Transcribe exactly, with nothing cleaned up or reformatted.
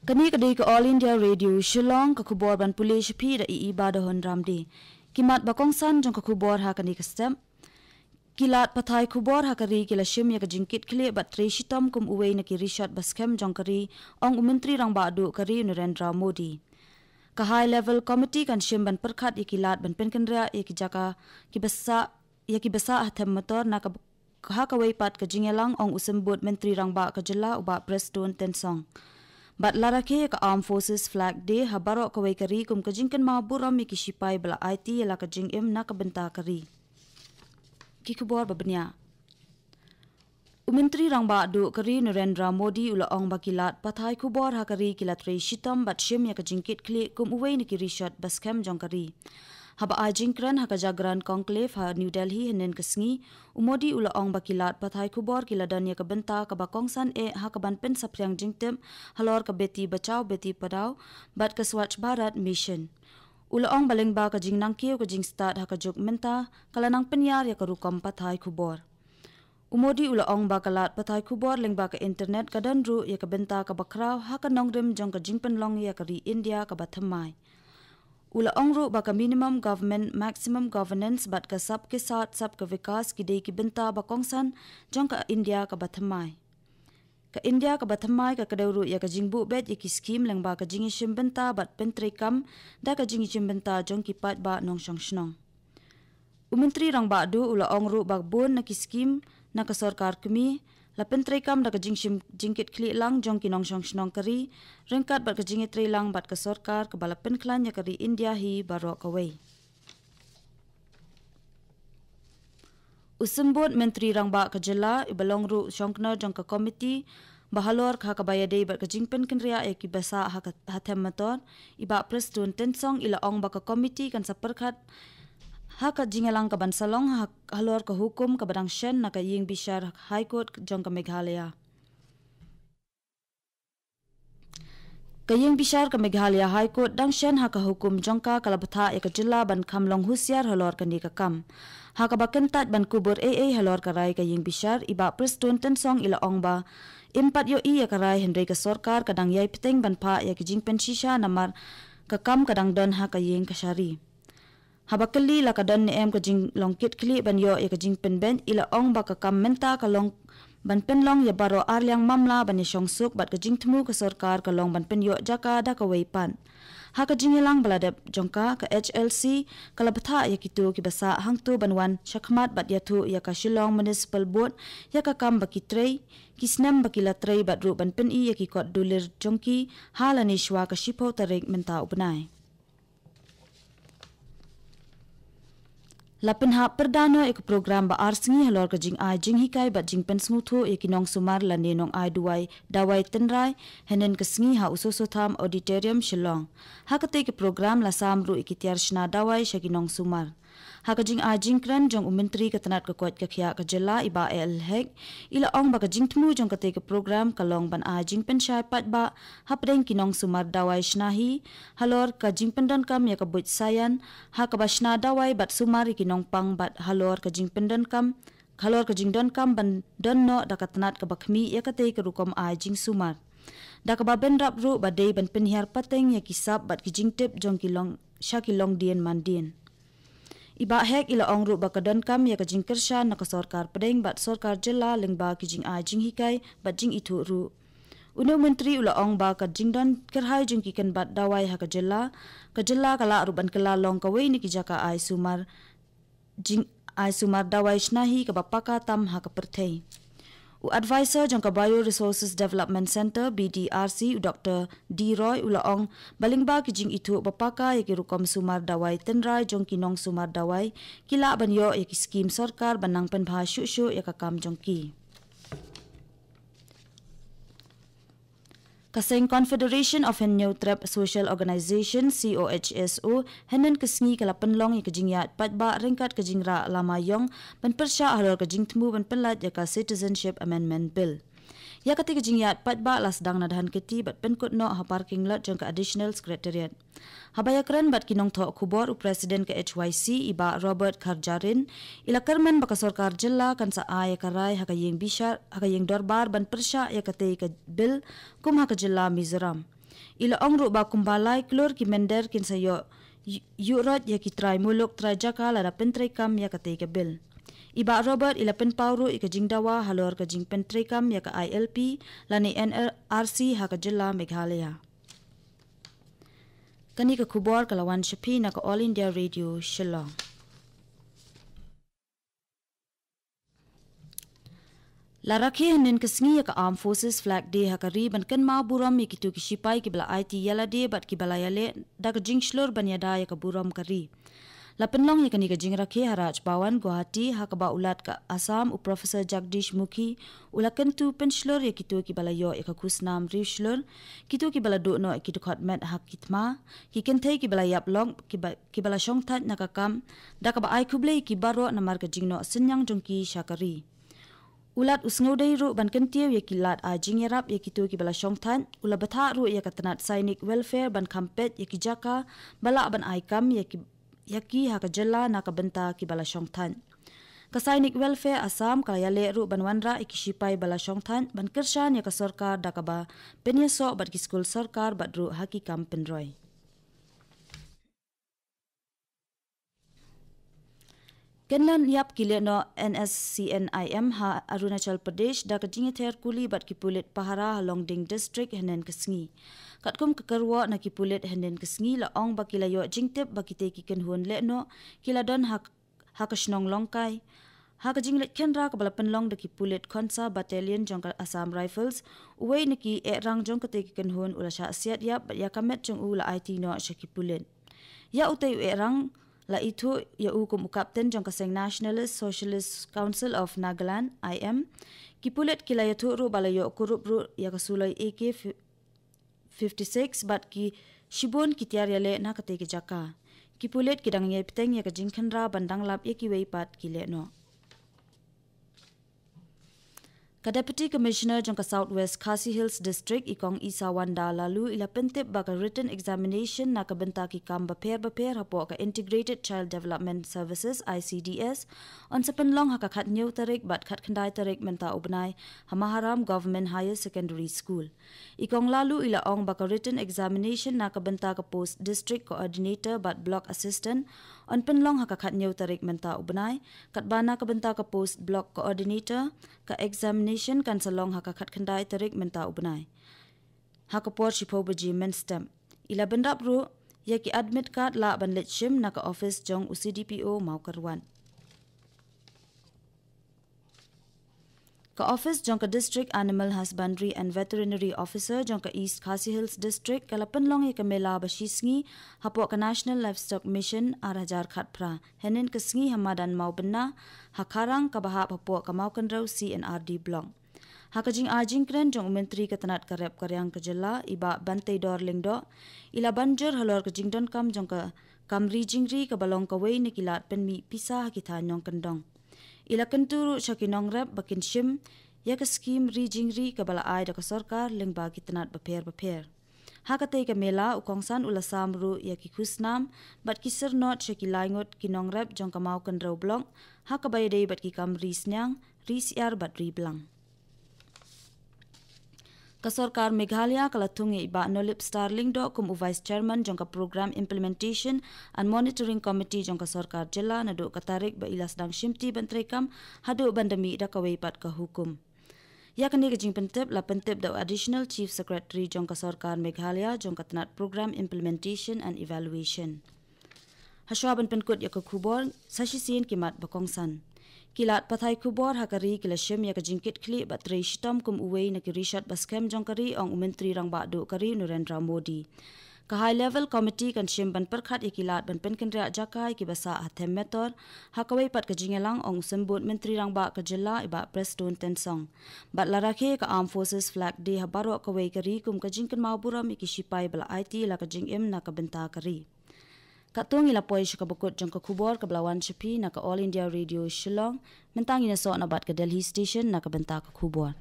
Kane ka dei ka All India Radio Shillong, ka khubor ban pule sha phi da i Iba da Hon Ramdi. Ki mat ba kongsan jong ka khubor ha kane ka step. Ki lad pathai khubor ha ka ri ki la shim ïa ka jingkitkhlieh bad trei shitom kum uwei na ki rishot ba skhem jong ka ri, ong u Myntri Rangbah Duh ka ri Narendra Modi. Ka High Level Committee kan shim ban pyrkhat ïa ki lad ban pynkynriah ïa ki jaka ki ba sah, ïa ki ba sah ha them motor na ka, ha kawei pat ka jingïalang, ong u Symbud Myntri Rangbah ka jylla u Bah Prestone Tynsong. Bad la rakhe ïa ka Armed Forces Flag Day ha baroh kawei ka ri kum ka jingkynmaw burom ïa ki shipai ba la aiti ïa la ka jingim na ka bynta ka ri. Ki khubor ba bniah. U Myntri Rangbah Duh ka ri Narendra Modi u la ong ba ki lad pathai khubor ha ka ri ki la trei shitom bad shim ïa ka jingkitkhlieh kum uwei na ki rishot ba skhem jong ka ri. Haba ai jingkren ha ka Jagran Conclave ha New Delhi hynnin ka sngi, u Modi u la ong ba ki lad pathai khubor ki la don ïa ka bynta kaba kongsan eh ha kaban pynsaphriang jingtip halor ka Beti Bachao Beti Padhao bad ka Swachh Bharat Mission. U la ong ba lyngba ka jingnangkiew ka jingstad ha ka juk mynta ka la nang pynïar ïa ka rukom pathai khubor. U Modi u la ong ba ka lad pathai khubor lyngba ka internet ka don ruh ïa ka bynta kaba khraw ha ka nongrim jong ka jingpynlong ïa ka ri India kaba thymmai. U la ong ruh ba ka minimum government, maximum governance bad ka Sabke Saath Sabke Vikas ki dei ki bynta ba kongsan jong ka India kaba thymmai. Ka India kaba thymmai ka kdew ruh ïa ka jingbuhbeit ïa ki skim lyngba ka jingïashim bynta bad pyntreikam da ka jingïashim bynta jong ki paidbah nongshong shnong. U Myntri Rangbah Duh u la ong ruh ba bun na ki skim na ka sorkar kmie la pyntreikam da ka jingshim jingkitkhlieh lang jong ki nongshong shnong ka ri, ryngkat bad ka jingïatreilang bad ka sorkar kaba la pynkhlaiñ ïa ka ri India hi baroh kawei. U Symbud Myntri Rangbah ka jylla, uba long ruh shongknor jong ka komiti ba halor ha kaba ïadei bad ka jingpynkynriah ïa ki ba sah ha ka, ha them motor, i Bah Prestone Tynsong, i la ong ba ka komiti kan sa pyrkhat ha ka jingïalang kaban sa long ha, halor ka hukum kaba dang shen na ka ïingbishar High Court jong ka Meghalaya. Ka ïingbishar ka Meghalaya High Court dang shen ha ka hukum jong ka ka la bthah ïa ka jylla ban kham long husiar halor kane ka kam. Ha kaba kyntait ban kubur ei ei halor ka rai ka ïingbishar, i Bah Prestone Tynsong i la ong ba im pat ïohi ïa ka rai hynrei ka sorkar ka dang ïai bteng ban phah ïa ka jingpynshisha namar ka kam ka dang don ha ka ïing kashari. Haba kylli la ka don ne em ka jinglong kitkhlieh ban ïoh ïa ka jingpynbeit, i la ong ba ka kam mynta ka long ban pynlong ïa baroh arliang mamla ban ïashong suk bad ka jingthmu ka sorkar ka long ban pynïoh jaka da kawei pat. Ha ka jingïalang ba la dep jong ka, ka H L C ka la bthah ïa kito ki ba sah hangto ban wan shakhmat bad ïathuh ïa ka Shillong Municipal Board ïa ka kam ba ki trei, ki snem ba ki la trei bad ruh ban pyni ïa ki kot dulir jong ki ha lane shwa ka shiphew tarik mynta u bnai. La pynhap pyrda noh ïa ka program ba ar sngi halor ka jingai jinghikai bad jingpynsngewthuh ïa ki nongsumar lane nongai duwai dawai tynrai hynnin ka sngi ha u Soso Tham Auditorium Shillong. Ha katei ka program la sam ruh ïa ki tiar shna dawai sha ki nongsumar. Ha ka jingai jingkren jong u Myntri ka tnat ka koit ka khiah ka jylla, i Bah A L Hek, i la ong ba ka jingthmu jong katei ka program ka long ban ai jingpynshai paidbah hapdeng ki nongsumar dawai shna hi halor ka jingpyndonkam ïa ka buit saian ha kaba shna dawai bad sumar ïa ki nongpang bad halor ka jingpyndonkam, halor ka jingdonkam ban don noh da ka tnat kaba khmih ïa katei ka rukom ai jingsumar. Da kaba bynrap ruh ba dei ban pynhiar pateng ïa ki sap bad ki jingtip jong ki long, sha ki longdien mandien. I Bah Hek i la ong ruh ba ka donkam ïa ka jingkyrshan na ka sorkar pdeng bad sorkar jylla lyngba ki jingai jinghikai bad jingithuh ruh. Une u Myntri u la ong ba ka jingdon kyrhai jong ki kynbat dawai ha ka jylla, ka jylla ka lah ruh ban kylla long kawei na ki jaka ai sumar, jingai sumar dawai shna hi kaba paka tam ha ka pyrthei. U advisor jong ka Bioresources Development Centre, B D R C, u Doctor D Roy, u la ong ba lyngba ki jingithuh ba paka ïa ki rukom sumar dawai tynrai jong ki nongsumar dawai, ki lah ban ïoh ïa ki skim sorkar ban nang pynbha shuh shuh ïa ka kam jong ki. Ka seng Confederation of Hynñiewtrep Social Organisation, C O H S O, hynnin ka sngi ka la pynlong ïa ka jingïaid paidbah ryngkat ka jingrah lama ïong ban pyrshah halor ka jingthmu ban pynlait ïa ka Citizenship Amendment Bill. Ïa katei ka jingïaid paidbah la sdang na Dhankheti bad pynkut noh ha parking lot jong ka Additional Secretariat. Haba ïakren bad ki nongthoh khubor, u President ka H Y C, i Bah Robert Kharjarin, i la kyrmen ba ka sorkar jylla kan sa ai ïa ka rai ha ka ïing bishar, ha ka ïing dorbar ban pyrshah ïa katei ka bill kum ha ka jylla Mizoram. I la ong ruh ba kumba lai klur ki mynder kin sa ïoh yu-, ïuh rot ïa ki trai muluk trai jaka lada pyntreikam ïa katei ka bill. I Bah Robert i la pynpaw ruh ïa ka jingdawa halor ka jingpyntreikam ïa ka I L P lane N R C ha ka jylla Meghalaya. Kane ka khubor ka la wan sha phi na ka All India Radio Shillong. La rakhe hynnin ka sngi ïa ka Armed Forces Flag Day ha ka ri ban kynmaw burom ïa kito ki shipai kiba la aiti ïalade bad kiba la ïaleh da ka jingshlur ban ïada ïa ka burom ka ri. La pynlong ïa kane ka jingrakhe ha Raj Bhavan, Guwahati, ha kaba u Lat ka Assam u Professor Jagdish Mukhi u la kyntu pynshlur ïa kito kiba la ïoh ïa ka khusnam riewshlur, kito kiba la duh noh ïa ki dkhot met ha ki thma, ki kynthei kiba la ïap lok, kiba, kiba la shongthait na ka kam, da kaba ai khublei ïa ki baroh namar ka jingnoh synñiang jong ki sha ka ri. U Lat u sngewdei ruh ban kyntiew ïa ki lad ai jingïarap ïa kito kiba la shongthait, u la bthah ruh ïa ka tnat Sainik Welfare ban kham peit ïa ki jaka ba lah ban ai kam ïa ki, ïa ki ha ka jylla na ka bynta kiba la shongthait. Ka Sainik Welfare Assam ka la ïaleh ruh ban wanrah ïa ki shipai ba la shongthait ban kyrshan ïa ka sorkar da kaba pynïasoh bad ki skul sorkar bad ruh ha ki kam pynroi. Kynlong ïap ki lehnoh N S C N I M ha Arunachal Pradesh da ka jingïather kuli bad ki pulit pahara ha Longding District hynnin ka sngi. Katkum ka kyrwoh na ki pulit hynnin ka sngi la ong ba ki la ïoh jingtip ba kitei ki kynhun lehnoh ki la don ha, ha ka shnong Longkai. Ha ka jingleit khynra kaba la pynlong da ki pulit Khonsa Battalion jong ka Assam Rifles, uwei na ki ehrang jong katei ki kynhun u la shah siat ïap bad ïa ka met jong u la aiti noh sha ki pulit. Ïa utei u ehrang la ithuh ïa u kum u kapten jong ka seng Nationalist Socialist Council of Nagaland, I M. Ki pulit ki la ïathuh ruh ba la ïoh kurup ruh ïa ka suloi A K fifty-six bad ki shibun ki tiar ïaleh na katei ka jaka. Ki pulit ki dang ïai bteng ïa ka jingkhynra ban dang lap ïa kiwei pat ki lehnoh. Ka Deputy Commissioner jong ka South West Khasi Hills District, i Kong Isawanda Laloo, i la pyntip ba ka written examination na ka bynta ki kam bapher bapher hapoh ka Integrated Child Development Services, I C D S, yn sa pynlong ha ka khathynñiew tarik bad khatkhyndai tarik mynta u bnai ha Maharam Government Higher Secondary School. I Kong Laloo i la ong ba ka written examination na ka bynta ka post District Coordinator bad Block Assistant yn pynlong ha ka khathynñiew tarik mynta u bnai, katba na ka bynta ka post Block Coordinator, ka examination kan sa long ha ka khatkhyndai tarik mynta u bnai, ha ka por shiphew baje mynstep. I la bynrap ruh ïa ki admit card lah ban leit shim na ka office jong u C D P O Mawkyrwat. Ka office jong ka District Animal Husbandry and Veterinary Officer jong ka East Khasi Hills District ka la pynlong ïa ka mela ba shi sngi hapoh ka National Livestock Mission ar hajar khatphra hynnin ka sngi ha madan Mawbynna ha Kharang kaba hap hapoh ka Mawkynrew C and R D Block. Ha ka jingai jingkren jong u Myntri ka tnat ka rep ka riang ka jylla, i Bah Banteidor Lyngdoh, i la ban jur halor ka jingdonkam jong ka kam ri jingri kaba long kawei na ki lad pynmih pisa ha ki thaiñ nongkyndong. I la kyntu ruh sha ki nongrep ba kin shim ïa ka skim ri jingri kaba la ai da ka sorkar lyngba ki tnat bapher bapher. Ha katei ka mela u kongsan u la sam ruh ïa ki khusnam bad ki syrnod sha ki laingut ki nongrep jong ka Mawkynrew Block, ha kaba ïadei bad ki kam ri sniang, ri syiar bad ri blang. Ka sorkar Meghalaya ka la thung ïa i Bah Nolip Star Lyngdoh kum u Vice Chairman jong ka Program Implementation and Monitoring Committee jong ka sorkar jylla naduh ka tarik ba i la sdang shimti ban treikam haduh ban da mih da kawei pat ka hukum. Ïa kane ka jingpyntip la pyntip da u Additional Chief Secretary jong ka sorkar Meghalaya jong ka tnat Program Implementation and Evaluation. Hashwa ban pynkut ïa ka khubor, sa shisien ki mat ba kongsan. Ki lad pathai khubor ha ka ri ki la shim ïa ka jingkitkhlieh bad trei shitom kum uwei na ki rishot ba skhem jong ka ri, ong u Myntri Rangbah Duh ka ri Narendra Modi. Ka High Level Committee kan shim ban pyrkhat ïa ki lad ban pynkynriah jaka ïa kiba sah ha them metor ha kawei pat ka jingïalang, ong u Symbud Myntri Rangbah ka jylla i Bah Prestone Tynsong. Bad la rakhe ka Armed Forces Flag Day ha baroh kawei ka ri kum ka jingkynmaw burom ïa ki shipai ba la aiti la ka jingim na ka bynta ka ri. Katto ngi la poi sha kaba kut jong ka khubor kaba la wan sha phi na ka All India Radio Shillong. Mynta ngin ïasoh na bad ka Delhi Station na ka bynta ka khubor.